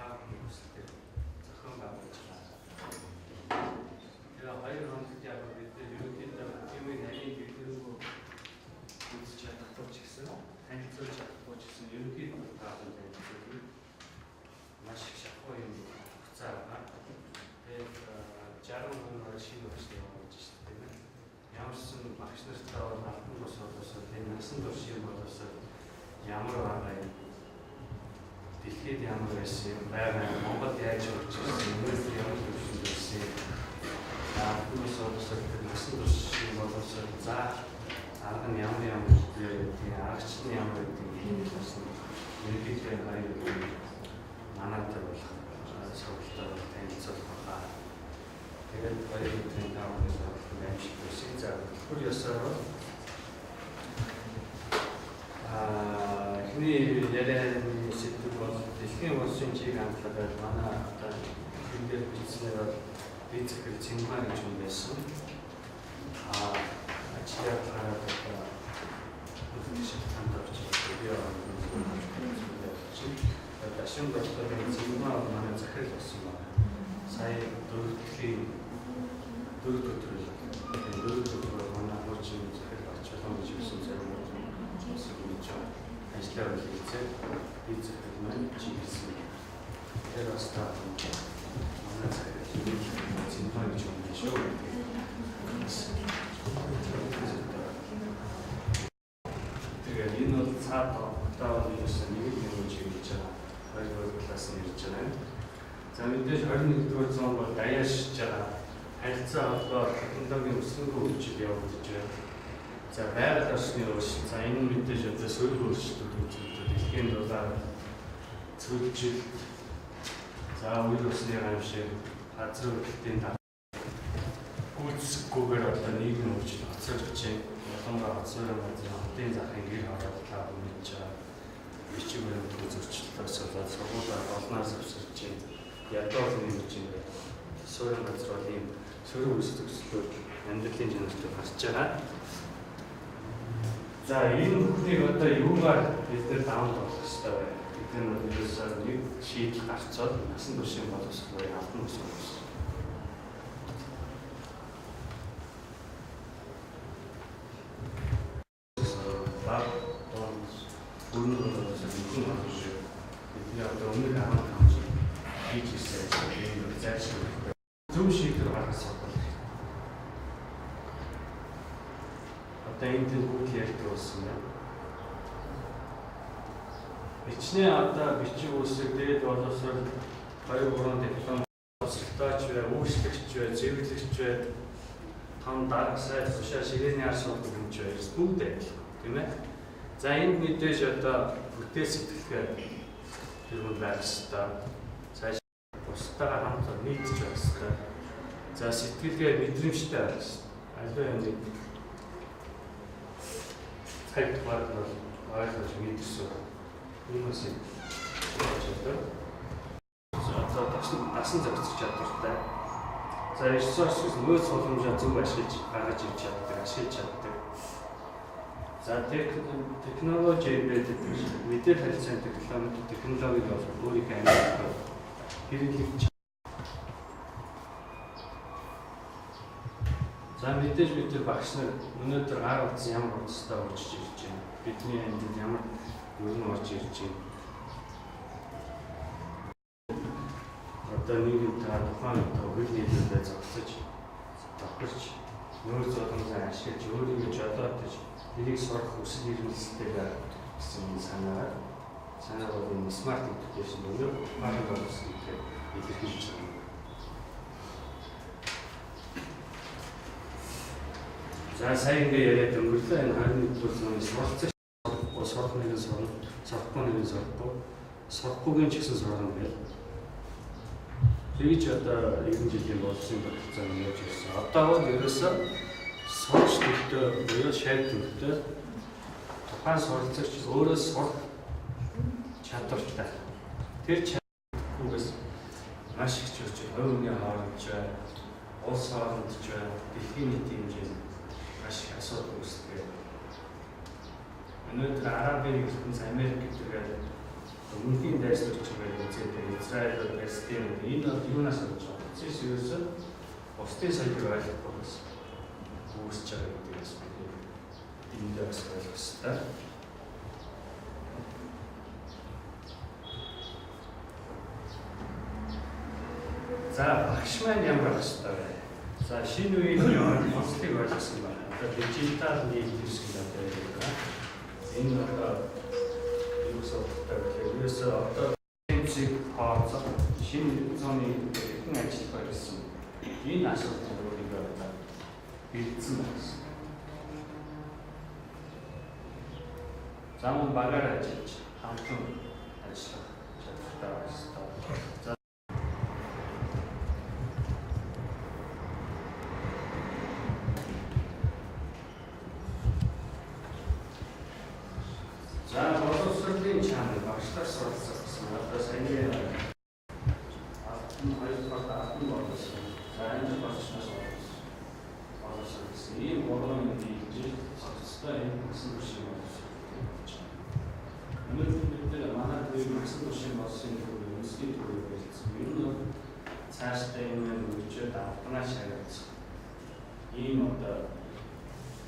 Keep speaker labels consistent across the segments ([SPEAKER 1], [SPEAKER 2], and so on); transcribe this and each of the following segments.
[SPEAKER 1] Та бүхний хүсэлтээр зохион байгуулж байгаа. Тэгээ 2 хоногт яг бид нэр ерөнхийдөө хэмээн нарийн дэлгэрэнгүй үзэж чадахгүй ч гэсэн, танилцуулж чадахгүй ч гэсэн ерөнхийдөө та бүхэн танилцуулна. Маш их шахуу юм хугацаа байгаа. Тэгээд 60 хүн шинэ багш явуулж шүү дээ, тийм ээ. Ямарсан багш нартай бол албан бус боловсрол, энэ насан туршийн боловсрол ямар байгаа юм, дэлхийд ямар байсан юм, байгаа юм, Монголд яаж орж ирсэн, өнөөдөр ямар төвшөнд байсан юм, албан бус боловсрол, насан туршийн боловсрол заах арга нь ямар ямар гэдэг, аргач нь ямар гэдэг юм болсон. Ерөнхийдөө хоёр манаатай болох сургалтаар бол танилцуулах байгаа. Тэгээд 2 өдрийн та бүхний сургалтанд амжилт хүсье. За, хөтөлбөр ёсоор бол эхний ярианы сэдэв бол дэлхийн улсын чиг хандлага байл. Манай одоо энэ дээр бичснээр бол би захирал Цэнгуан гэж хүн байсан. Ажил явдлаараа одоо хөдөлгөх шалтгаантай учраас би байна. Дашин болохоор энэ Цэнгуан бол манай захирал болсон байна. Сая дөрөвдөхийн дөрөв өдөр дөрөв өдөр манай хуучин захирал очлоо гэж хэлсэн зориуд бас ингэж ажиллаа бол хийцээ. Би захирал маань чиглэсэн. Тэр бас та манай захирал Цэнгуан гэж юм шүү. Тэгээд энэ бол цаад одоо бол ерөөсөө нэг л юм чиглэж байгаа. Хоёр талаас нь ирж байгаа юм. За, мэдээж 21-р зуун бол даяаршиж байгаа. Харилцаа холбоо технологийн өсгөнгөө хөгжил явагдаж байна. За, байгаль орчны өөрчлөлт. За, энэ мэдээж одоо сөрөг өөрчлөлтүүд үзэгдээд дэлхийн дулаан, цөлжилт, за, үер усны гамшиг, газар хөдлөлтийн гүйцэхгүйгээр одоо нийгмийн хөгжил хоцрогдож байна. Ялангуяа хот суурин газрын хотын захын гэр хороолт та мэдж байгаа. Бичиг баримтгүй зөрчилтөөс болоод сургуулиар олноор завсарч байна. Ядуу олон юм гэж ингээд суурин газар бол ийм сөрөг үс төгслүүд амьдралын чанартай гарч байгаа. За, энэ бүхнийг одоо юугаар бид нэр даван болох ёстой вэ? Бид нар бол ерөөсөө нэг шийдэл гарцоод насан туршийн боловсролыг албан бус боловсрол. Баг дунд бүрэн боловсрол нэгэн боловсрол бидний одоо өмнөх 15 жил хийж ирсэн ажил энэ зайлшгүй зөв шийдвэр гаргах сургал хэрэгтэй. Одоо энэ төр бүгд ярьдаг болсон байна. Бичнээ одоо бичиг үсэг, дээд боловсрол, 2 3 диплом боловсролтойч бай, үйлчлэгч бай, зэвэрлэгч бай, том дарга сайд тушаа ширээний ар суудаг юм ч бай. Бүгд адилхан, тийм ээ. За, энд мэдээж одоо бүтээл сэтгэлгээ тэр хүн байх ёстой. Цааш бусдаагаа хамт нийцж байх ёстой. За, сэтгэлгээ мэдрэмжтэй байх ёстой. Аливаа юмыг цаг тухайд бол ойлгож мэдэрсэн. Иймээс болж одоо. За, дасан зохицох чадвартай. За, ресурс нөөц боломжоо зөв ашиглаж гаргаж ирж чаддаг, ашиглаж чаддаг. За, технологи embedded мэдээлэл харилцааны технологиг бол өөрийнхөө амьдралд хэрэглэж. За, мэдээж бид нар багш нар өнөөдөр гар утас ямар утастай орж ирж байна. Бидний амьд ямар өрн орж ирж байна. Одоо нийгэмтэй тухайн одоо хөл нийлүүлээ зогсож, тохирч, нөөц боломжоо ашиглаж, өөрийгөө жолоодож, тэрийг сурах хүсэл эрмэлзэлтэй байх гэсэн энэ санаагаар санаа бол энэ smart education буюу ухааны боловсрол гэдгээр илэрхийлж байгаа юм. За, сая ингээ яриад өнгөрлөө. Энэ 21-р зууны суралцах сурах нэгэн сурна, сурахгүй нэгэн сурахгүй, сурахгүйгийн ч гэсэн сурна гэл. Тэгж одоо 90 жилийн боловсролын тогтолцоо нь явж ирсэн. Одоо бол ерөөсөө сурч төлтөө буюу шавь төлтөө тухайн суралцагч өөрөө сурах чадвартай. Тэр чадваргүйгээс маш их чөчил хувь хүний хооронд ч бай, улс хооронд ч бай, дэлхийн нийтийн хэмжээнд маш их асуудал үүсдэг. Өнөөдөр Арабын ертөнц, Америк гэдэг өмнөхийн дайснууд ч бай үзээд Израиль зайлууд систем энэ бол юунаас болж байгаа? Процесс ерөөсөө бусдын соёлыг ойлгохгүй бас үүсэж байгаа гэдгээс бид эндээ бас ойлгох ёстой. За багш маань ямар байх ёстой вэ? За шинэ үеийн онцлог ойлгосон байна. Одоо дижитал нийгэм гэж одоо яриад байгаа. Энэ одоо юу гэсэн утгатай вэ гэхээр ерөөсөө одоо тэмцэг тооцох шинэ зооны хэрхэн ажиллах вэ гэсэн энэ асуудал өөрийгөө одоо бэлдсэн байна. За мөн багаар ажиллаж хамтран ажиллах чадвартай байх ёстой. За боловсролын чанар багшлаар суралцах гэсэн. Одоо саяны алтан хоёрдугаар алтан боловсрол. За энэ боловсроос боловсрол гэсэн ийм гурван юм дийлж цогцтой энэ багсан түвшин боловсрол гэж байна. Өнөөдөр бид нэр манай төвийн багсан түвшин боловсролын төв үндэсний төв барилцсан. Ер нь бол цаашдаа энэ маань хөгжөөд албанаа шагналцах ийм одоо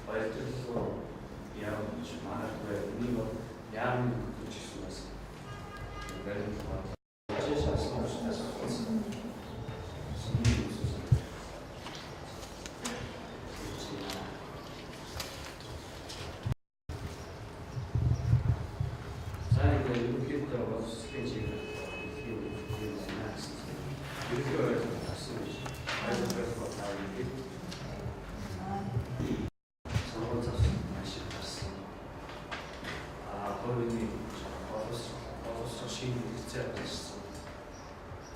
[SPEAKER 1] баярлал явж магадгүй. Энийг бол яамын хөтлөж гэсэн бас баримт байна. Жишээ асуусан учраас за ингээд ерөнхийдөө боловсролын чиглэл дэлхийн юм байна гэсэн. Ерөнхий ойлголт авсан биш. Ойлголт бол ингээд сургууль завсан маш их гарсан. Хувийн боловсрол шинэ хэрэгцээ гарсан.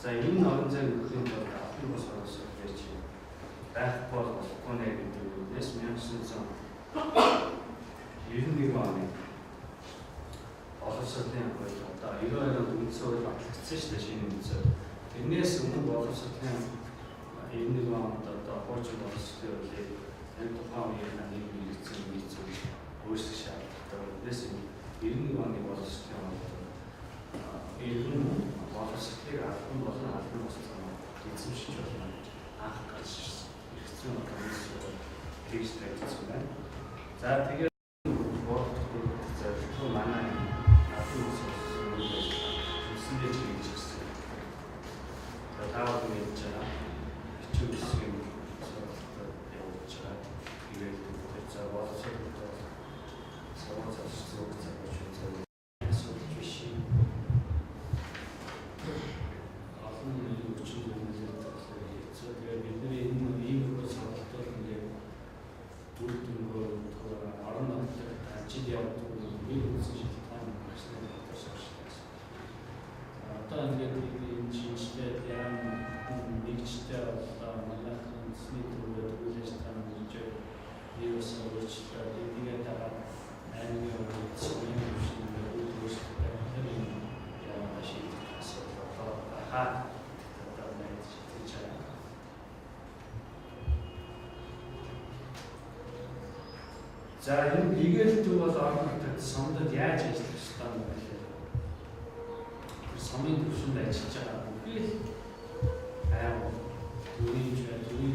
[SPEAKER 1] За энэ орон зай нөхрийн тулд албан бус боловсрол гэж байхгүй бол болохгүй нэ гэдэг үгнээс 1991 оны боловсролын хууль одоо 92 онд үндсэн хууль батлагдсан шүү дээ, шинэ үндсэн. Тэрнээс өмнө боловсролын 91 онд одоо хуучин боловсролын хуулийг яг тухайн үеийн нийгмийн хэрэгцээ нийцүүл өөрчлөх шаардлагатай. Тэрнээс 91 оны боловсролын хууль иргэн боловсролыг албан болон албан бус замаар эзэмшиж болно гэж анх гарч ирсэн. Эрх зүйн одоо үндсэн хууль тэгж тавигдсан байна. За тэгээд зорилго манай албан бус үйл ажиллагаа үндсэндээ чиглэж ирсэн. За та бүхэн мэдж байгаа бичиг үсгийн сургалтад явуулж байгаа. Тэгээд за боловсролд бол сургууль завсар зүг цагаач үзээ асуудал биш. Олон хүчин зүйлүүд хэцүү. Тэгээд бидний энэ ийм сургалтууд ингээд үр дүнгөө орон нутагт ажил явдаг нэг үндсэн шалтгаан багш нарын дотор сурчлаа. Одоо ингээд энэ шинжлээд яам нэгжтэй боллоо. Манайх үндэсний төвөд үйл ажиллагаа нэгж вирус өөрчлөлт эдгээр дагаад аймгийн хувьд сумын түвшинд үйл өөрчлөлт байх юм яа шийдэх асуудал болоо. Аха одоо найдаж итгэж байгаа. За энэ игээл төв бол орон нутагт сумдад яаж ажиллах ёстой юм бэ гэхээр тэр сумын түвшинд ажиллаж байгаа бүхий л байгуул төрийн бай, төрийн